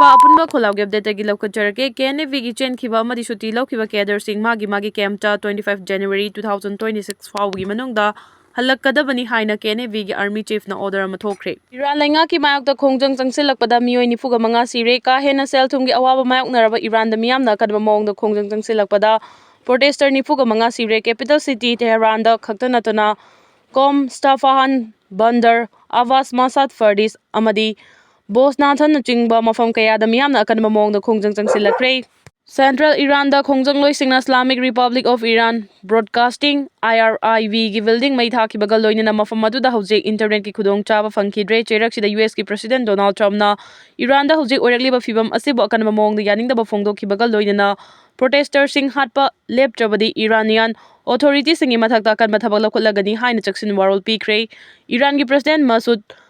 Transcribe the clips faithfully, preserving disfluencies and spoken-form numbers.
ꯄꯥ ꯑꯄꯨꯟꯕ ꯈꯣꯜꯂꯥꯎꯒꯤ ꯑꯞꯗꯦꯠꯇꯒꯤ ꯂꯧꯈꯠꯆꯔꯛꯀꯦ꯫ ꯀꯦ N A ꯕꯤꯒꯤ ꯆꯦꯟꯈꯤꯕ ꯑꯃꯗꯤ ꯁꯨꯇꯤ ꯂꯧꯈꯤꯕ ꯀꯦꯗꯔꯁꯤꯡ ꯃꯥꯒꯤ ꯃꯥꯒꯤ ꯀꯦꯝꯞꯇ twenty five January two thousand twenty six ꯐꯥꯎꯕꯒꯤ ꯃꯅꯨꯡꯗ ꯍꯜꯂꯛꯀꯗꯕꯅꯤ ꯍꯥꯏꯅ ꯀꯦ ꯑꯦꯟ ꯑꯦ ꯕꯤꯒꯤ ꯑꯥꯔꯃꯤ ꯆꯤꯐꯅ ꯑꯣꯔꯗꯔ ꯑꯃ ꯊꯣꯛꯈ꯭ꯔꯦ꯫ ꯏꯔꯥꯟ ꯂꯩꯉꯥꯛꯀꯤ ꯃꯥꯌꯣꯛꯇ ꯈꯣꯡꯖꯪ ꯆꯪꯁꯤꯜꯂꯛꯄꯗ ꯃꯤꯑꯣꯏ ꯅꯤꯐꯨꯒ ꯃꯉꯥ ꯁꯤꯔꯦ꯫ ꯀꯥ ꯍꯦꯟꯅ ꯁꯦꯜ ꯊꯨꯝꯒꯤ ꯑꯋꯥꯕ ꯃꯥꯌꯣꯛꯅꯔꯕ ꯏꯔꯥꯟꯗ ꯃꯤꯌꯥꯝꯅ ꯑꯀꯟꯕ ꯃꯑꯣꯡꯗ ꯈꯣꯡꯖꯪ ꯆꯪꯁꯤꯜꯂꯛꯄꯗ ꯄ꯭ꯔꯣꯇꯦꯁꯇꯔ ꯅꯤꯐꯨꯒ ꯃꯉꯥ ꯁꯤꯔꯦ꯫ ꯀꯦꯄꯤꯇꯦꯜ ꯁꯤꯇꯤ ꯇꯦꯍꯔꯥꯟꯗ ꯈꯛꯇ ꯅꯠꯇꯅ ꯀꯣꯝ, ꯁ꯭ꯇꯥꯐꯥꯍꯥꯟ, ꯕꯟꯗꯔ, ꯑꯕꯥꯁ ꯃꯁꯥꯗ ꯐꯔꯗꯤꯁ ꯑꯃꯗꯤ ꯕꯣꯁꯅꯥꯊꯟꯅꯆꯤꯡꯕ ꯃꯐꯝ ꯀꯌꯥꯗ ꯃꯤꯌꯥꯝꯅ ꯑꯀꯟꯕ ꯃꯑꯣꯡꯗ ꯈꯣꯡꯖꯪ ꯆꯪꯁꯤꯜꯂꯛꯈ꯭ꯔꯦ꯫ ꯁꯦꯟꯇ꯭ꯔꯦꯜ ꯏꯔꯥꯟꯗ ꯈꯣꯡꯖꯪꯂꯣꯏꯁꯤꯡꯅ Islamic republic of Iran broadcasting, I R I ꯕꯤꯒꯤ ꯕꯤꯜꯗꯤꯡ ꯃꯩ ꯊꯥꯈꯤꯕꯒ ꯂꯣꯏꯅꯅ ꯃꯐꯝ ꯑꯗꯨꯗ ꯍꯧꯖꯤꯛ ꯏꯟꯇꯔꯅꯦꯠꯀꯤ ꯈꯨꯗꯣꯡꯆꯥꯕ ꯐꯪꯈꯤꯗ꯭ꯔꯦ꯫ ꯆꯩꯔꯛꯁꯤꯗ ꯌꯨ ꯑꯦꯁꯀꯤ ꯄ꯭ꯔꯁꯤꯗꯦꯟ ꯗꯣꯅꯥꯜꯗ ꯇ꯭ꯔꯝꯞꯅ ꯏꯔꯥꯟꯗ ꯍꯧꯖꯤꯛ ꯑꯣꯏꯔꯛꯂꯤꯕ ꯐꯤꯕꯝ ꯑꯁꯤꯕꯨ ꯑꯀꯟꯕ ꯃꯑꯣꯡꯗ ꯌꯥꯅꯤꯡꯗꯕ ꯐꯣꯡꯗꯣꯛꯈꯤꯕꯒ ꯂꯣꯏꯅꯅ ꯄ꯭ꯔꯣꯇꯦꯁꯇꯔꯁꯤꯡ ꯍꯥꯠꯄ ꯂꯦꯞꯇ꯭ꯔꯕꯗꯤ ꯏꯔꯥꯅꯤꯌꯥꯟ ꯑꯣꯊꯣꯔꯤꯇꯤꯁꯤꯡꯒꯤ ꯃꯊꯛꯇ ꯑꯀꯟꯕ ꯊꯕꯛ ꯂꯧꯈꯠꯂꯒꯅꯤ ꯍꯥꯏꯅ ꯆꯦꯛꯁꯤꯟ ꯋꯥꯔꯣꯜ ꯄꯤꯈ꯭ꯔꯦ꯫ ꯏꯔꯥꯟꯒꯤ ꯄ꯭ꯔꯁꯤꯗꯦꯟ ꯃꯁꯨꯗ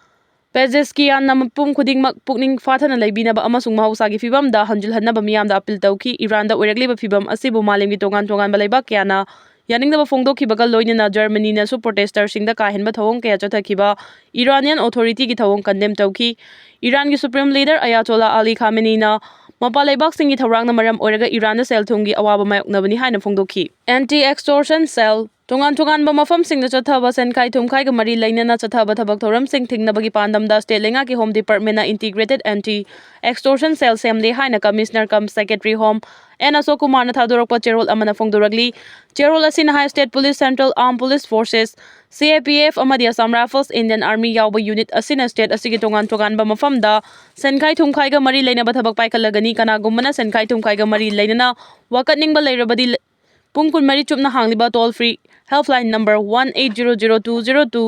ꯄꯦꯖꯦꯁꯀꯤꯌꯥꯟꯅ ꯃꯤꯄꯨꯝ ꯈꯨꯗꯤꯡꯃꯛ ꯄꯨꯛꯅꯤꯡ ꯐꯥꯊꯅ ꯂꯩꯕꯤꯅꯕ ꯑꯃꯁꯨꯡ ꯃꯍꯧꯁꯥꯒꯤ ꯐꯤꯕꯝꯗ ꯍꯟꯖꯤꯜꯍꯟꯅꯕ ꯃꯤꯌꯥꯝꯗ ꯑꯄꯤꯜ ꯇꯧꯈꯤ꯫ ꯏꯔꯥꯟꯗ ꯑꯣꯏꯔꯛꯂꯤꯕ ꯐꯤꯕꯝ ꯑꯁꯤꯕꯨ ꯃꯥꯂꯦꯝꯒꯤ ꯇꯣꯉꯥꯟ ꯇꯣꯉꯥꯟꯕ ꯂꯩꯕꯥꯛ ꯀꯌꯥꯅ ꯌꯥꯅꯤꯡꯗꯕ ꯐꯣꯡꯗꯣꯛꯈꯤꯕꯒ ꯂꯣꯏꯅꯅ ꯖꯔꯃꯅꯤꯅꯁꯨ ꯄ꯭ꯔꯣꯇꯦꯁꯇꯔꯁꯤꯡꯗ ꯀꯥ ꯍꯦꯟꯕ ꯊꯧꯑꯣꯡ ꯀꯌꯥ ꯆꯠꯊꯈꯤꯕ ꯏꯔꯥꯅꯤꯌꯟ ꯑꯣꯊꯣꯔꯤꯇꯤꯒꯤ ꯊꯧꯑꯣꯡ ꯀꯟꯗꯦꯝ ꯇꯧꯈꯤ꯫ ꯏꯔꯥꯟꯒꯤ ꯁꯨꯄ꯭ꯔꯤꯝ ꯂꯤꯗꯔ ꯑꯌꯥꯇꯣꯂꯥ ꯑꯂꯤ ꯈꯥꯃꯦꯅꯤꯅ ꯃꯄꯥꯟ ꯂꯩꯕꯥꯛꯁꯤꯡꯒꯤ ꯊꯧꯔꯥꯡꯅ ꯃꯔꯝ ꯑꯣꯏꯔꯒ ꯏꯔꯥꯟꯗ ꯁꯦꯜ ꯊꯨꯝꯒꯤ ꯑꯋꯥꯕ ꯃꯥꯌꯣꯛꯅꯕꯅꯤ ꯍꯥꯏꯅ ꯐꯣꯡꯗꯣꯛꯈꯤ꯫ ꯑꯦꯟꯇꯤ ꯑꯦꯛꯁꯇꯣꯔꯁꯟ ꯁꯦꯜ ꯇꯣꯉꯥꯟ ꯇꯣꯉꯥꯟꯕ ꯃꯐꯝꯁꯤꯡꯗ ꯆꯠꯊꯕ ꯁꯦꯟꯈꯥꯏ ꯊꯨꯝꯈꯥꯏꯒ ꯃꯔꯤ ꯂꯩꯅꯅ ꯆꯠꯊꯕ ꯊꯕꯛ ꯊꯧꯔꯝꯁꯤꯡ ꯊꯤꯡꯅꯕꯒꯤ ꯄꯥꯟꯗꯝꯗ ꯁ꯭ꯇꯦꯠ ꯂꯩꯉꯥꯛꯀꯤ ꯍꯣꯝ ꯗꯤꯄꯥꯔꯠꯃꯦꯟꯅ ꯏꯟꯇꯤꯒ꯭ꯔꯦꯇꯦꯗ ꯑꯦꯟꯇꯤ ꯑꯦꯛꯁꯇꯣꯔꯁꯟ ꯁꯦꯜ ꯁꯦꯝꯂꯦ ꯍꯥꯏꯅ commissioner cum secretary home N Ashok ꯀꯨꯃꯥꯔꯅ ꯊꯥꯗꯣꯔꯛꯄ ꯆꯦꯔꯣꯜ ꯑꯃꯅ ꯐꯣꯡꯗꯣꯔꯛꯂꯤ꯫ ꯆꯦꯔꯣꯜ ꯑꯁꯤꯅ ꯍꯥꯏ state police, central armed police forces, C A P F ꯑꯃꯗꯤ ꯑꯁꯥꯝ ꯔꯥꯏꯐꯜꯁ, ꯏꯟꯗꯤꯌꯟ ꯑꯥꯔꯃꯤ ꯌꯥꯎꯕ ꯌꯨꯅꯤꯠ ꯑꯁꯤꯅ ꯁ꯭ꯇꯦꯠ ꯑꯁꯤꯒꯤ ꯇꯣꯉꯥꯟ ꯇꯣꯉꯥꯟꯕ ꯃꯐꯝꯗ ꯁꯦꯟꯈꯥꯏ ꯊꯨꯝꯈꯥꯏꯒ ꯃꯔꯤ ꯂꯩꯅꯕ ꯊꯕꯛ ꯄꯥꯏꯈꯠꯂꯒꯅꯤ꯫ ꯀꯅꯥꯒꯨꯝꯕꯅ ꯁꯦꯟꯈꯥꯏ ꯊꯨꯝꯈꯥꯏꯒ ꯃꯔꯤ ꯂꯩꯅꯅ ꯋꯥꯀꯠꯅꯤꯡꯕ ꯂꯩꯔꯕꯗꯤ ꯄꯨꯡ ꯀꯨꯟꯃꯔꯤ ꯆꯨꯞꯅ ꯍꯥꯡꯂꯤꯕ toll free helpline number one eight zero zero two zero two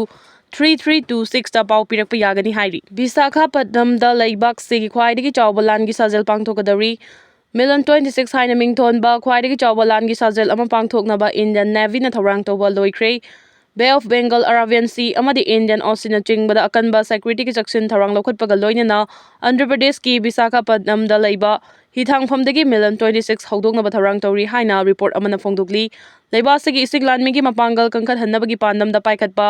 three three two six ꯇ ꯄꯥꯎ ꯄꯤꯔꯛꯄ ꯌꯥꯒꯅꯤ ꯍꯥꯏꯔꯤ꯫ ꯕꯤꯁꯥꯈꯥꯄꯠꯅꯝꯗ ꯂꯩꯕꯥꯛꯁꯤꯒꯤ ꯈ꯭ꯋꯥꯏꯗꯒꯤ ꯆꯥꯎꯕ ꯂꯥꯟꯒꯤ ꯁꯥꯖꯦꯜ ꯄꯥꯡꯊꯣꯛꯀꯗꯧꯔꯤ꯫ ꯃꯤꯂꯟ twenty six ꯍꯥꯏꯅ ꯃꯤꯡꯊꯣꯟꯕ ꯈ꯭ꯋꯥꯏꯗꯒꯤ ꯆꯥꯎꯕ ꯂꯥꯟꯒꯤ ꯁꯥꯖꯦꯜ ꯑꯃ ꯄꯥꯡꯊꯣꯛꯅꯕ ꯏꯟꯗꯤꯌꯟ ꯅꯦꯚꯤꯅ ꯊꯧꯔꯥꯡ ꯇꯧꯕ ꯂꯣꯏꯈ꯭ꯔꯦ꯫ ꯕꯦ ꯑꯣꯐ ꯕꯦꯡꯒꯜ, ꯑꯔꯥꯕꯤꯌꯟ ꯁꯤ ꯑꯃꯗꯤ ꯏꯟꯗꯤꯌꯟ ꯑꯣꯁꯤꯟꯅꯆꯤꯡꯕꯗ ꯑꯀꯟꯕ ꯁꯦꯀ꯭ꯌꯨꯔꯤꯇꯤꯒꯤ ꯆꯦꯛꯁꯤꯟ ꯊꯧꯔꯥꯡ ꯂꯧꯈꯠꯄꯒ ꯂꯣꯏꯅꯅ ꯑꯟꯙ꯭ꯔ ꯄ꯭ꯔꯗꯦꯁꯀꯤ ꯕꯤꯁꯥꯈꯥꯄꯠꯅꯝꯗ ꯂꯩꯕ ꯍꯤꯊꯥꯡꯐꯝꯗꯒꯤ ꯃꯤꯂꯟ twenty six ꯍꯧꯗꯣꯛꯅꯕ ꯊꯧꯔꯥꯡ ꯇꯧꯔꯤ ꯍꯥꯏꯅ ꯔꯤꯄꯣꯔꯠ ꯑꯃꯅ ꯐꯣꯡꯗꯣꯛꯂꯤ꯫ ꯂꯩꯕꯥꯛ ꯑꯁꯤꯒꯤ ꯏꯁꯤꯡ ꯂꯥꯟꯃꯤꯒꯤ ꯃꯄꯥꯡꯒꯜ ꯀꯟꯈꯠꯍꯟꯅꯕꯒꯤ ꯄꯥꯟꯗꯝꯗ ꯄꯥꯏꯈꯠꯄ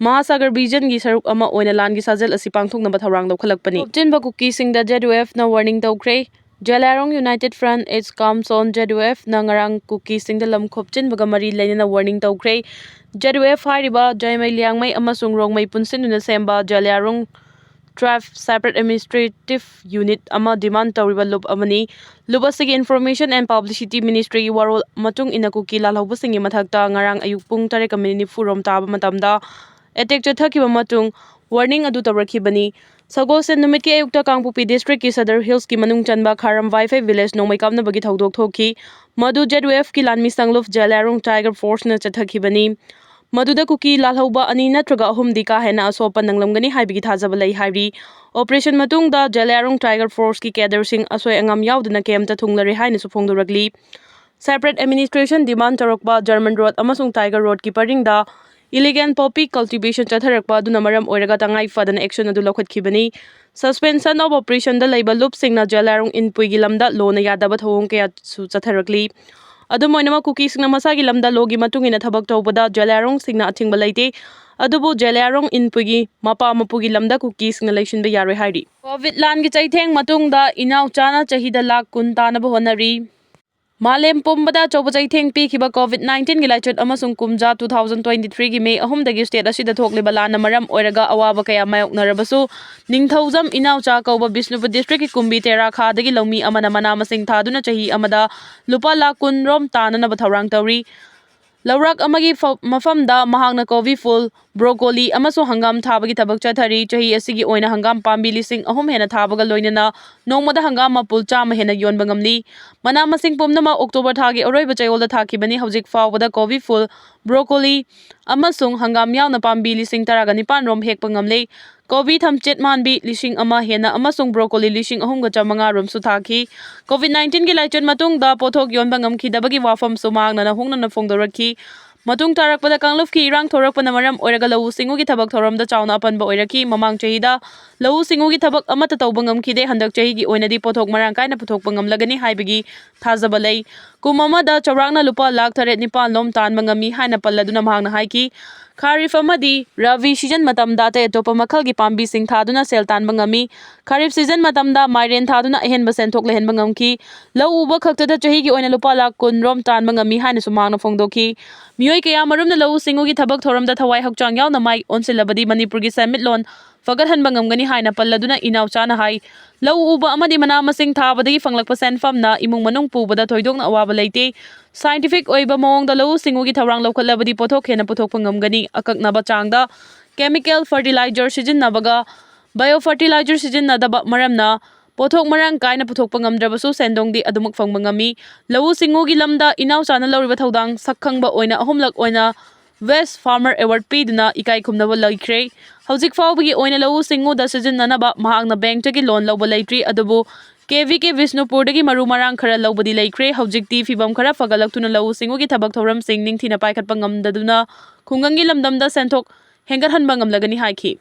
ꯃꯍꯥꯁꯥꯒꯔ ꯕꯤꯖꯟꯒꯤ ꯁꯔꯨꯛ ꯑꯃ ꯑꯣꯏꯅ ꯂꯥꯟꯒꯤ ꯁꯥꯖꯦꯜ ꯑꯁꯤ ꯄꯥꯡꯊꯣꯛꯅꯕ ꯊꯧꯔꯥꯡ ꯂꯧꯈꯠꯂꯛꯄꯅꯤ꯫ ꯈꯣꯞꯆꯤꯟꯕ ꯀꯨꯀꯤꯁꯤꯡꯗ ZUFꯅ warning ꯇꯧꯈ꯭ꯔꯦ꯫ Zeliangrong United Front H Kamson ZUFꯅ ꯉꯔꯥꯡ ꯀꯨꯀꯤꯁꯤꯡꯗ ꯂꯝ ꯈꯣꯞꯆꯤꯟꯕꯒ ꯃꯔꯤ ꯂꯩꯅꯅ warning ꯇꯧꯈ꯭ꯔꯦ꯫ ZUF ꯍꯥꯏꯔꯤꯕ ꯖꯥꯏꯃꯩ, ꯂꯤꯌꯥꯡꯃꯩ ꯑꯃꯁꯨꯡ ꯔꯣꯡꯃꯩ ꯄꯨꯟꯁꯤꯟꯗꯨꯅ ꯁꯦꯝꯕ Zeliangrong Tribe Separate Administrative Unit ꯑꯃ demand ꯇꯧꯔꯤꯕ ꯂꯨꯞ ꯑꯃꯅꯤ꯫ ꯂꯨꯞ ꯑꯁꯤꯒꯤ Information and Publicity Ministryꯒꯤ ꯋꯥꯔꯣꯜ ꯃꯇꯨꯡ ꯏꯟꯅ ꯀꯨꯀꯤ ꯂꯥꯜꯍꯧꯕꯁꯤꯡꯒꯤ ꯃꯊꯛꯇ ꯉꯔꯥꯡ ꯑꯌꯨꯛ ꯄꯨꯡ ꯇꯔꯦꯠꯀ ꯃꯤꯅꯤꯠ ꯅꯤꯐꯨ ꯔꯣꯝ ꯇꯥꯕ ꯃꯇꯝꯗ attack ꯆꯠꯊꯈꯤꯕ ꯃꯇꯨꯡ warning ꯑꯗꯨ ꯇꯧꯔꯛꯈꯤꯕꯅꯤ꯫ ꯁꯒꯣꯜꯁꯦꯟ ꯅꯨꯃꯤꯠꯀꯤ ꯑꯌꯨꯛꯇ ꯀꯥꯡꯄꯣꯛꯄꯤ districtꯀꯤ Sadar Hillsꯀꯤ ꯃꯅꯨꯡ ꯆꯟꯕ ꯈꯥꯔꯝ ꯋꯥꯏꯐꯩ village ꯅꯣꯡꯃꯩ ꯀꯥꯞꯅꯕꯒꯤ ꯊꯧꯗꯣꯛ ꯊꯣꯛꯈꯤ꯫ ꯃꯗꯨ ZUFꯀꯤ ꯂꯥꯟꯃꯤ ꯁꯪꯂꯨꯞ ꯖꯦꯂꯤꯌꯥꯡꯔꯣꯡ Tiger Forceꯅ ꯆꯠꯊꯈꯤꯕꯅꯤ꯫ ꯃꯗꯨꯗ ꯀꯨꯀꯤ ꯂꯥꯜꯍꯧꯕ ꯑꯅꯤ ꯅꯠꯇ꯭ꯔꯒ ꯑꯍꯨꯝꯗꯤ ꯀꯥ ꯍꯦꯟꯅ ꯑꯁꯣꯛ ꯑꯄꯟ ꯅꯪꯂꯝꯒꯅꯤ ꯍꯥꯏꯕꯒꯤ ꯊꯥꯖꯕ ꯂꯩ ꯍꯥꯏꯔꯤ꯫ Operation ꯃꯇꯨꯡꯗ ꯖꯦꯂꯤꯌꯥꯡꯔꯣꯡ Tiger Forceꯀꯤ cadreꯁꯤꯡ ꯑꯁꯣꯏ ꯑꯉꯥꯝ ꯌꯥꯎꯗꯅ ꯀꯩꯝꯇ ꯊꯨꯡꯂꯔꯦ ꯍꯥꯏꯅꯁꯨ ꯐꯣꯡꯗꯣꯔꯛꯂꯤ꯫ Separate Administration demand ꯇꯧꯔꯛꯄ German Road ꯑꯃꯁꯨꯡ Tiger Roadꯀꯤ ꯄꯔꯤꯡꯗ illegal poppy cultivation ꯆꯠꯊꯔꯛꯄ ꯑꯗꯨꯅ ꯃꯔꯝ ꯑꯣꯏꯔꯒ ꯇꯉꯥꯏ ꯐꯗꯅ action ꯑꯗꯨ ꯂꯧꯈꯠꯈꯤꯕꯅꯤ꯫ Suspension of Operationꯗ ꯂꯩꯕ ꯂꯨꯞꯁꯤꯡꯅ ꯖꯦꯂꯤꯌꯥꯡꯔꯣꯡ ꯏꯟꯄꯨꯏꯒꯤ ꯂꯝꯗ ꯂꯣꯅ ꯌꯥꯗꯕ ꯊꯧꯑꯣꯡ ꯀꯌꯥꯁꯨ ꯆꯠꯊꯔꯛꯂꯤ꯫ ꯑꯗꯨꯝ ꯑꯣꯏꯅꯃꯛ, ꯀꯨꯀꯤꯁꯤꯡꯅ ꯃꯁꯥꯒꯤ ꯂꯝꯗ ꯂꯣꯒꯤ ꯃꯇꯨꯡ ꯏꯟꯅ ꯊꯕꯛ ꯇꯧꯕꯗ ꯖꯦꯂꯤꯌꯥꯡꯔꯣꯡꯁꯤꯡꯅ ꯑꯊꯤꯡꯕ ꯂꯩꯇꯦ꯫ ꯑꯗꯨꯕꯨ ꯖꯦꯂꯤꯌꯥꯡꯔꯣꯡ ꯏꯟꯄꯨꯏꯒꯤ ꯃꯄꯥ ꯃꯄꯨꯒꯤ ꯂꯝꯗ ꯀꯨꯀꯤꯁꯤꯡꯅ ꯂꯩꯁꯤꯟꯕ ꯌꯥꯔꯣꯏ ꯍꯥꯏꯔꯤ꯫ COVID ꯂꯥꯟꯒꯤ ꯆꯩꯊꯦꯡ ꯃꯇꯨꯡꯗ ꯏꯅꯥꯎꯆꯥꯅ ꯆꯍꯤꯗ ꯂꯥꯈ ꯀꯨꯟ ꯇꯥꯅꯕ ꯍꯣꯠꯅꯔꯤ꯫ ꯃꯥꯂꯦꯝ ꯄꯨꯝꯕꯗ ꯑꯆꯧꯕ ꯆꯩꯊꯦꯡ ꯄꯤꯈꯤꯕ COVID nineteenꯒꯤ ꯂꯥꯏꯆꯠ ꯑꯃꯁꯨꯡ ꯀꯨꯝꯖꯥ two thousand twenty threeꯒꯤ May ꯑꯍꯨꯝꯗꯒꯤ state ꯑꯁꯤꯗ ꯊꯣꯛꯂꯤꯕ ꯂꯥꯟꯅ ꯃꯔꯝ ꯑꯣꯏꯔꯒ ꯑꯋꯥꯕ ꯀꯌꯥ ꯃꯥꯌꯣꯛꯅꯔꯕꯁꯨ, ꯅꯤꯡꯊꯧꯖꯝ ꯏꯅꯥꯎꯆꯥ ꯀꯧꯕ ꯕꯤꯁꯅꯨꯄꯨꯔ districtꯀꯤ ꯀꯨꯝꯕꯤ ꯇꯦꯔꯥ ꯈꯥꯗꯒꯤ ꯂꯧꯃꯤ ꯑꯃꯅ ꯃꯅꯥ ꯃꯁꯤꯡ ꯊꯥꯗꯨꯅ ꯆꯍꯤ ꯑꯃꯗ ꯂꯨꯄꯥ ꯂꯥꯈ ꯀꯨꯟ ꯔꯣꯝ ꯇꯥꯅꯅꯕ ꯊꯧꯔꯥꯡ ꯇꯧꯔꯤ꯫ ꯂꯧꯔꯥꯛ ꯑꯃꯒꯤ ꯐ-, ꯃꯐꯝꯗ ꯃꯍꯥꯛꯅ ꯀꯣꯕꯤ ꯐꯨꯜ, broccoli ꯑꯃꯁꯨꯡ ꯍꯪꯒꯥꯝ ꯊꯥꯕꯒꯤ ꯊꯕꯛ ꯆꯠꯊꯔꯤ꯫ ꯆꯍꯤ ꯑꯁꯤꯒꯤ ꯑꯣꯏꯅ ꯍꯪꯒꯥꯝ ꯄꯥꯝꯕꯤ ꯂꯤꯁꯤꯡ ꯑꯍꯨꯝ ꯍꯦꯟꯅ ꯊꯥꯕꯒ ꯂꯣꯏꯅꯅ ꯅꯣꯡꯃꯗ ꯍꯪꯒꯥꯝ ꯃꯄꯨꯜ ꯆꯥꯝꯃ ꯍꯦꯟꯅ ꯌꯣꯟꯕ ꯉꯝꯂꯤ꯫ ꯃꯅꯥ ꯃꯁꯤꯡ ꯄꯨꯝꯅꯃꯛ October ꯊꯥꯒꯤ ꯑꯔꯣꯏꯕ ꯆꯌꯣꯜꯗ ꯊꯥꯈꯤꯕꯅꯤ꯫ ꯍꯧꯖꯤꯛ ꯐꯥꯎꯕꯗ ꯀꯣꯕꯤ ꯐꯨꯜ, broccoli ꯑꯃꯁꯨꯡ ꯍꯪꯒꯥꯝ ꯌꯥꯎꯅ ꯄꯥꯝꯕꯤ ꯂꯤꯁꯤꯡ ꯇꯔꯥꯒ ꯅꯤꯄꯥꯟ ꯔꯣꯝ ꯍꯦꯛꯄ ꯉꯝꯂꯦ꯫ ꯀꯣꯕꯤ ꯊꯝꯆꯦꯠ ꯃꯥꯟꯕꯤ ꯂꯤꯁꯤꯡ ꯑꯃ ꯍꯦꯟꯅ ꯑꯃꯁꯨꯡ broccoli ꯂꯤꯁꯤꯡ ꯑꯍꯨꯝꯒ ꯆꯥꯝꯃꯉꯥ ꯔꯣꯝꯁꯨ ꯊꯥꯈꯤ꯫ COVID nineteenꯒꯤ ꯂꯥꯏꯆꯠ ꯃꯇꯨꯡꯗ ꯄꯣꯠꯊꯣꯛ ꯌꯣꯟꯕ ꯉꯝꯈꯤꯗꯕꯒꯤ ꯋꯥꯐꯝꯁꯨ ꯃꯍꯥꯛꯅ ꯍꯣꯡꯅꯅ ꯐꯣꯡꯗꯣꯔꯛꯈꯤ꯫ ꯃꯇꯨꯡ ꯇꯥꯔꯛꯄꯗ ꯀꯥꯡꯂꯨꯞꯀꯤ ꯏꯔꯥꯡ ꯊꯣꯔꯛꯄꯅ ꯃꯔꯝ ꯑꯣꯏꯔꯒ ꯂꯧꯎ ꯁꯤꯡꯎꯒꯤ ꯊꯕꯛ ꯊꯧꯔꯝꯗ ꯆꯥꯎꯅ ꯑꯄꯟꯕ ꯑꯣꯏꯔꯛꯈꯤ꯫ ꯃꯃꯥꯡ ꯆꯍꯤꯗ ꯂꯧꯎ ꯁꯤꯡꯎꯒꯤ ꯊꯕꯛ ꯑꯃꯠꯇ ꯇꯧꯕ ꯉꯝꯈꯤꯗꯦ꯫ ꯍꯟꯗꯛ ꯆꯍꯤꯒꯤ ꯑꯣꯏꯅꯗꯤ ꯄꯣꯠꯊꯣꯛ ꯃꯔꯥꯡ ꯀꯥꯏꯅ ꯄꯨꯊꯣꯛꯄ ꯉꯝꯂꯒꯅꯤ ꯍꯥꯏꯕꯒꯤ ꯊꯥꯖꯕ ꯂꯩ꯫ ꯀꯨꯝ ꯑꯃꯗ ꯆꯥꯎꯔꯥꯛꯅ ꯂꯨꯄꯥ ꯂꯥꯈ ꯇꯔꯦꯠ ꯅꯤꯄꯥꯜ ꯂꯣꯝ ꯇꯥꯟꯕ ꯉꯝꯃꯤ ꯍꯥꯏꯅ ꯄꯜꯂꯗꯨꯅ ꯃꯍꯥꯛꯅ ꯍꯥꯏꯈꯤ꯫ ꯈꯥꯔꯤꯐ ꯑꯃꯗꯤ ꯔꯕꯤ ꯁꯤꯖꯟ ꯃꯇꯝꯗ ꯑꯇꯩ ꯑꯇꯣꯞꯄ ꯃꯈꯜꯒꯤ ꯄꯥꯝꯕꯤꯁꯤꯡ ꯊꯥꯗꯨꯅ ꯁꯦꯜ ꯇꯥꯟꯕ ꯉꯝꯃꯤ꯫ ꯈꯥꯔꯤꯐ ꯁꯤꯖꯟ ꯃꯇꯝꯗ ꯃꯥꯏꯔꯦꯟ ꯊꯥꯗꯨꯅ ꯑꯍꯦꯟꯕ ꯁꯦꯟꯊꯣꯛ ꯂꯩꯍꯟꯕ ꯉꯝꯈꯤ꯫ ꯂꯧ ꯎꯕ ꯈꯛꯇꯗ ꯆꯍꯤꯒꯤ ꯑꯣꯏꯅ ꯂꯨꯄꯥ ꯂꯥꯈ ꯀꯨꯟ ꯔꯣꯝ ꯇꯥꯟꯕ ꯉꯝꯃꯤ ꯍꯥꯏꯅꯁꯨ ꯃꯍꯥꯛꯅ ꯐꯣꯡꯗꯣꯛꯈꯤ꯫ ꯃꯤꯑꯣꯏ ꯀꯌꯥ ꯃꯔꯨꯝꯅ ꯂꯧꯎ ꯁꯤꯡꯎꯒꯤ ꯊꯕꯛ ꯊꯧꯔꯝꯗ ꯊꯋꯥꯏ ꯍꯛꯆꯥꯡ ꯌꯥꯎꯅ ꯃꯥꯏ ꯑꯣꯟꯁꯤꯜꯂꯕꯗꯤ ꯃꯅꯤꯄꯨꯔꯒꯤ ꯁꯦꯟꯃꯤꯠꯂꯣꯟ ꯐꯒꯠꯍꯟꯕ ꯉꯝꯒꯅꯤ ꯍꯥꯏꯅ ꯄꯜꯂꯗꯨꯅ ꯏꯅꯥꯎꯆꯥꯅ ꯍꯥꯏ, ꯂꯧ ꯎꯕ ꯑꯃꯗꯤ ꯃꯅꯥ ꯃꯁꯤꯡ ꯊꯥꯕꯗꯒꯤ ꯐꯪꯂꯛꯄ ꯁꯦꯟꯐꯝꯅ ꯏꯃꯨꯡ ꯃꯅꯨꯡ ꯄꯨꯕꯗ ꯊꯣꯏꯗꯣꯛꯅ ꯑꯋꯥꯕ ꯂꯩꯇꯦ꯫ ꯁꯥꯏꯟꯇꯤꯐꯤꯛ ꯑꯣꯏꯕ ꯃꯑꯣꯡꯗ ꯂꯧꯎ ꯁꯤꯡꯎꯒꯤ ꯊꯧꯔꯥꯡ ꯂꯧꯈꯠꯂꯕꯗꯤ ꯄꯣꯠꯊꯣꯛ ꯍꯦꯟꯅ ꯄꯨꯊꯣꯛꯄ ꯉꯝꯒꯅꯤ꯫ ꯑꯀꯛꯅꯕ ꯆꯥꯡꯗ ꯀꯦꯃꯤꯀꯦꯜ ꯐꯔꯇꯤꯂꯥꯏꯖꯔ ꯁꯤꯖꯤꯟꯅꯕꯒ ꯕꯥꯏꯑꯣ ꯐꯔꯇꯤꯂꯥꯏꯖꯔ ꯁꯤꯖꯤꯟꯅꯗꯕ ꯃꯔꯝꯅ ꯄꯣꯠꯊꯣꯛ ꯃꯔꯥꯡ ꯀꯥꯏꯅ ꯄꯨꯊꯣꯛꯄ ꯉꯝꯗ꯭ꯔꯕꯁꯨ ꯁꯦꯟꯗꯣꯡꯗꯤ ꯑꯗꯨꯃꯛ ꯐꯪꯕ ꯉꯝꯃꯤ꯫ ꯂꯧꯎ ꯁꯤꯡꯎꯒꯤ ꯂꯝꯗ ꯏꯅꯥꯎꯆꯥꯅ ꯂꯧꯔꯤꯕ ꯊꯧꯗꯥꯡ ꯁꯛꯈꯪꯕ ꯑꯣꯏꯅ ꯑꯍꯨꯝꯂꯛ ꯑꯣꯏꯅ Best Farmer Award ꯄꯤꯗꯨꯅ ꯏꯀꯥꯏ ꯈꯨꯝꯅꯕ ꯂꯩꯈ꯭ꯔꯦ꯫ ꯍꯧꯖꯤꯛ ꯐꯥꯎꯕꯒꯤ ꯑꯣꯏꯅ ꯂꯧꯎ ꯁꯤꯡꯎꯗ ꯁꯤꯖꯤꯟꯅꯅꯕ ꯃꯍꯥꯛꯅ ꯕꯦꯡꯛꯇꯒꯤ ꯂꯣꯟ ꯂꯧꯕ ꯂꯩꯇ꯭ꯔꯤ, ꯑꯗꯨꯕꯨ ꯀꯦ ꯚꯤ ꯀꯦ ꯕꯤꯁꯅꯨꯄꯨꯔꯗꯒꯤ ꯃꯔꯨ ꯃꯔꯥꯡ ꯈꯔ ꯂꯧꯕꯗꯤ ꯂꯩꯈ꯭ꯔꯦ꯫ ꯍꯧꯖꯤꯛꯇꯤ ꯐꯤꯕꯝ ꯈꯔ ꯐꯒꯠꯂꯛꯇꯨꯅ ꯂꯧꯎ ꯁꯤꯡꯎꯒꯤ ꯊꯕꯛ ꯊꯧꯔꯝꯁꯤꯡ ꯅꯤꯡꯊꯤꯅ ꯄꯥꯏꯈꯠꯄ ꯉꯝꯗꯗꯨꯅ ꯈꯨꯡꯒꯪꯒꯤ ꯂꯝꯗꯝꯗ ꯁꯦꯟꯊꯣꯛ ꯍꯦꯟꯒꯠꯍꯟꯕ ꯉꯝꯂꯒꯅꯤ ꯍꯥꯏꯈꯤ꯫